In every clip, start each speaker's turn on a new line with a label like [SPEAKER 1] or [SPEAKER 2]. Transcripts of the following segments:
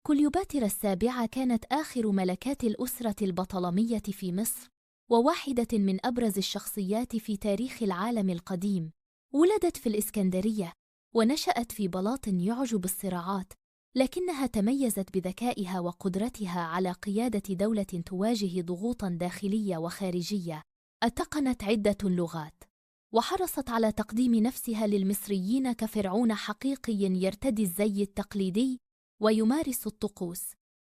[SPEAKER 1] كليوباترا السابعة كانت آخر ملكات الأسرة البطلمية في مصر، وواحدة من أبرز الشخصيات في تاريخ العالم القديم. ولدت في الإسكندرية، ونشأت في بلاط يعجب الصراعات، لكنها تميزت بذكائها وقدرتها على قيادة دولة تواجه ضغوطاً داخلية وخارجية. أتقنت عدة لغات، وحرصت على تقديم نفسها للمصريين كفرعون حقيقي يرتدي الزي التقليدي ويمارس الطقوس،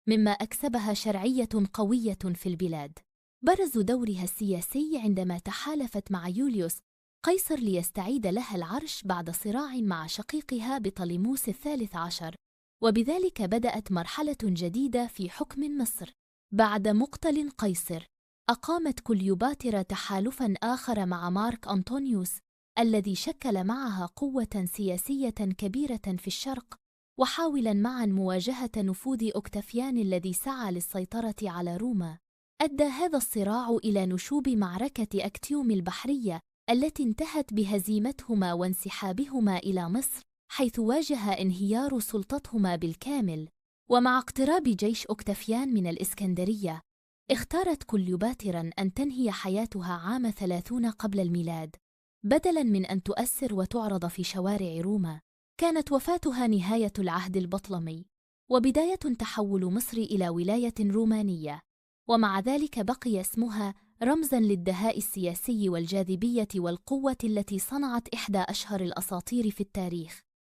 [SPEAKER 1] مما أكسبها شرعية قوية في البلاد. برز دورها السياسي عندما تحالفت مع يوليوس قيصر ليستعيد لها العرش بعد صراع مع شقيقها بطليموس الثالث عشر، وبذلك بدأت مرحلة جديدة في حكم مصر. بعد مقتل قيصر، أقامت كليوباترا تحالفاً آخر مع مارك أنطونيوس، الذي شكل معها قوة سياسية كبيرة في الشرق، وحاولاً معاً مواجهة نفوذ أوكتافيان الذي سعى للسيطرة على روما. أدى هذا الصراع إلى نشوب معركة أكتيوم البحرية التي انتهت بهزيمتهما وانسحابهما إلى مصر، حيث واجه انهيار سلطتهما بالكامل. ومع اقتراب جيش أوكتافيان من الإسكندرية، اختارت كليوباترا أن تنهي حياتها عام 30 قبل الميلاد، بدلاً من أن تؤسر وتعرض في شوارع روما. كانت وفاتها نهاية العهد البطلمي، وبداية تحول مصر إلى ولاية رومانية، ومع ذلك بقي اسمها رمزاً للدهاء السياسي والجاذبية والقوة التي صنعت إحدى أشهر الأساطير في التاريخ.